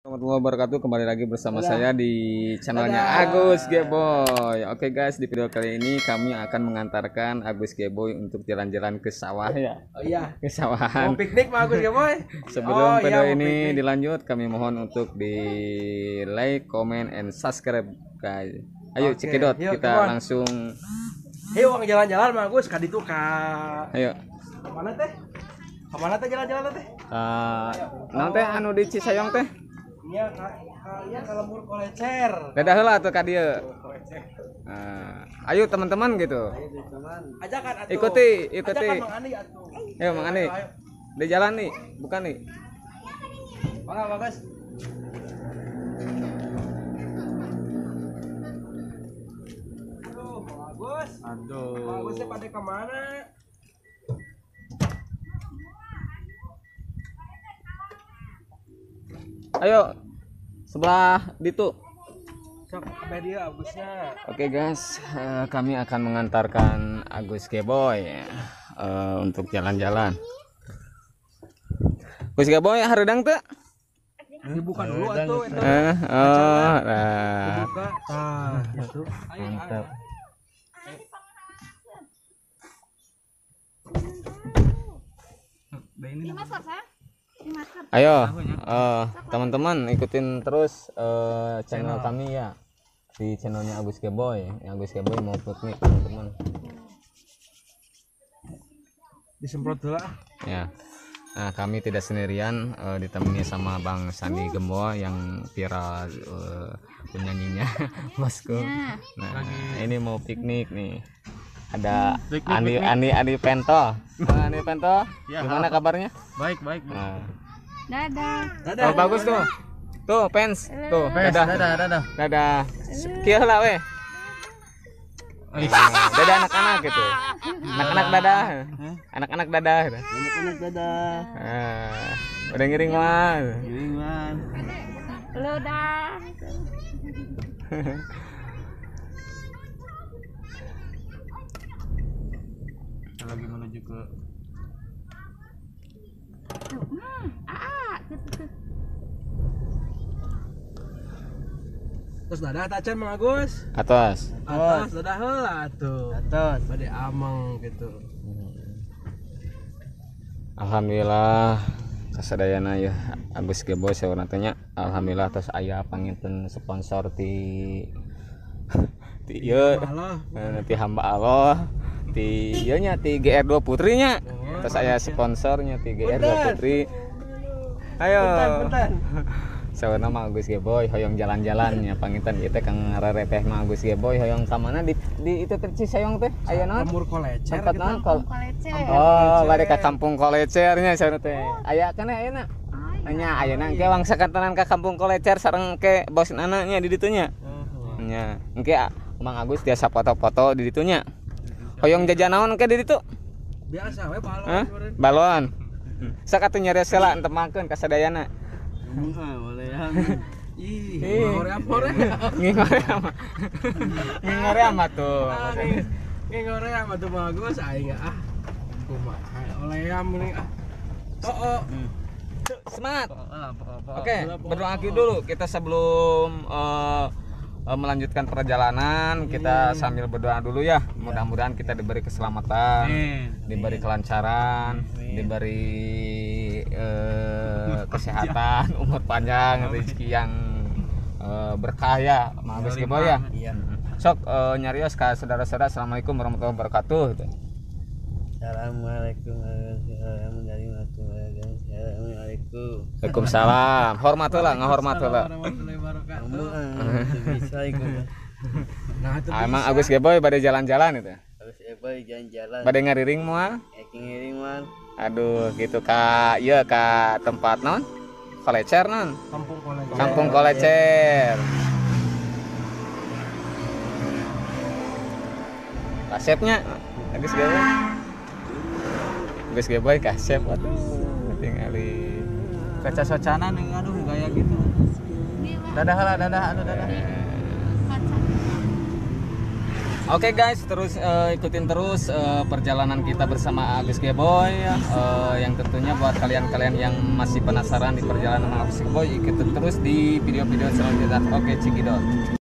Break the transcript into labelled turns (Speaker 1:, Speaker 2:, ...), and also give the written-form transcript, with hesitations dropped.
Speaker 1: Warahmatullahi wabarakatuh. Kembali lagi bersama saya di channelnya Agus Geboy. Oke guys, di video kali ini kami akan mengantarkan Agus Geboy untuk jalan-jalan ke sawah ya.
Speaker 2: Oh iya,
Speaker 1: ke sawahan.
Speaker 2: Mau piknik sama Agus Geboy.
Speaker 1: Sebelum video ini dilanjut, kami mohon untuk di like, comment, and subscribe guys. Ayo cekidot, kita langsung.
Speaker 2: Ayo jalan-jalan sama Agus ka ditu ka.
Speaker 1: Ayo.
Speaker 2: Kemana teh? Kemana teh jalan-jalan teh?
Speaker 1: Naon teh anu di Cisayong teh?
Speaker 2: Iya, kalian ke lembur Kolecer.
Speaker 1: Dadah heula atuh ka dieu. Ayo teman-teman gitu.
Speaker 2: Ajakan atuh.
Speaker 1: Ikuti, ikuti.
Speaker 2: Ajakan Mang Andi atuh.
Speaker 1: Ayo Mang Andi. Di jalan nih, bukan nih.
Speaker 2: Mangga, bagus. Aduh, bagus.
Speaker 3: Aduh.
Speaker 2: Bagusnya pada kemana?
Speaker 1: Ayo sebelah ditu.
Speaker 2: Sok dia Agusnya.
Speaker 1: Oke guys, kami akan mengantarkan Agus Geboy untuk jalan-jalan. Agus Geboy hareudang teu?
Speaker 2: Dibuka dulu atuh eta.
Speaker 1: Oh, nah.
Speaker 2: Dibuka. Tah, gitu.
Speaker 1: Mantap. Ayo teman-teman ikutin terus channel kami ya, di channelnya Agus Geboy. Agus Geboy mau piknik teman-teman.
Speaker 2: Disemprot dulu
Speaker 1: ya. Nah, kami tidak sendirian, ditemani sama Bang Sandi Gemboy yang viral penyanyinya bosku. Nah, ini mau piknik nih. Ada piknik, Andi Pento. Bang Andi Pento, ya, gimana kabarnya?
Speaker 3: Baik, baik.
Speaker 1: Nah.
Speaker 4: Dadah.
Speaker 1: Dadah. Oh, bagus tuh. Tuh, fans. Tuh, dadah.
Speaker 3: Dadah, dadah.
Speaker 1: Dadah. Kieu lah weh. Dadah anak-anak gitu. Anak-anak dadah. Anak-anak dadah.
Speaker 3: Anak-anak dadah.
Speaker 1: Udah ngiring mah.
Speaker 3: Ngiring mah.
Speaker 4: Lu dah.
Speaker 3: Lagi menuju ke
Speaker 2: terus dadah tacan Mang Agus.
Speaker 1: Atas.
Speaker 2: Atas dadah heula atuh.
Speaker 3: Atas.
Speaker 2: Bade ameng gitu.
Speaker 1: Alhamdulillah kasadayana ya Agus Geboy saurna teh nya. Alhamdulillah tos aya panginten sponsor ti ieu ti hamba Allah. Ti ieu nya ti GR2 Putri nya. Terus saya sponsornya ti GR2 Putri. Ayo. Saurna mah Agus Geboy hoyong jalan-jalan nya panginten ieu teh kang rerepeh mah Agus Geboy hoyong ka mana di itu teh Cisayong teh aya naon?
Speaker 2: Lembur Kolecer.
Speaker 1: Tempat naon? Kolecer. Oh, bade ka Kampung Kolecer nya saurna teh. Aya kana ayeuna? Nya ayeuna engke wangsa kantenan ka Kampung Kolecer sareng engke bos anaknya di ditu nya. Nya, engke Mang Agus tiasa foto-foto di ditu nya. Hoyong jajan naon ke di ditu?
Speaker 2: Biasa we balon.
Speaker 1: Balon. Sok atuh nyarios heula entemakeun ka sadayana.
Speaker 3: Boleh ya.
Speaker 2: Ih, ngorek.
Speaker 1: Ngorek ama tuh.
Speaker 2: Ngorek ama tuh bagus aing ah. Kumaha oleam ini ah. Oh.
Speaker 1: Semangat. Oke, berdoa dulu kita sebelum melanjutkan perjalanan. Kita sambil berdoa dulu ya. Mudah-mudahan kita diberi keselamatan, diberi kelancaran, diberi kesehatan, umur panjang, rezeki yang berkah ya, Mang Agus Geboy ya. Sok nyarios ka saudara-saudara, assalamualaikum warahmatullahi wabarakatuh.
Speaker 3: Assalamualaikum warahmatullahi wabarakatuh.
Speaker 1: Waalaikumsalam. Hormat heula, ngahormat heula.
Speaker 2: Nah,
Speaker 1: emang Agus Geboy bade jalan-jalan itu.
Speaker 3: Agus Geboy jalan-jalan.
Speaker 1: Bade ngariring moal?
Speaker 3: Ngiring moal.
Speaker 1: Aduh, gitu ka ieu ka tempat naon? Kolecer naon?
Speaker 2: Kampung Kolecer.
Speaker 1: Kampung Kolecer. Kasepnya Agus Geboy. Agus Geboy kasep, aduh, tingali
Speaker 3: kaca socana nih, aduh gaya gitu. Dadah lah, dadah, aduh dadah.
Speaker 1: Oke guys, terus ikutin terus perjalanan kita bersama Agus Geboy, yang tentunya buat kalian-kalian yang masih penasaran di perjalanan Agus Geboy, ikutin terus di video-video selanjutnya. Oke, cekidot.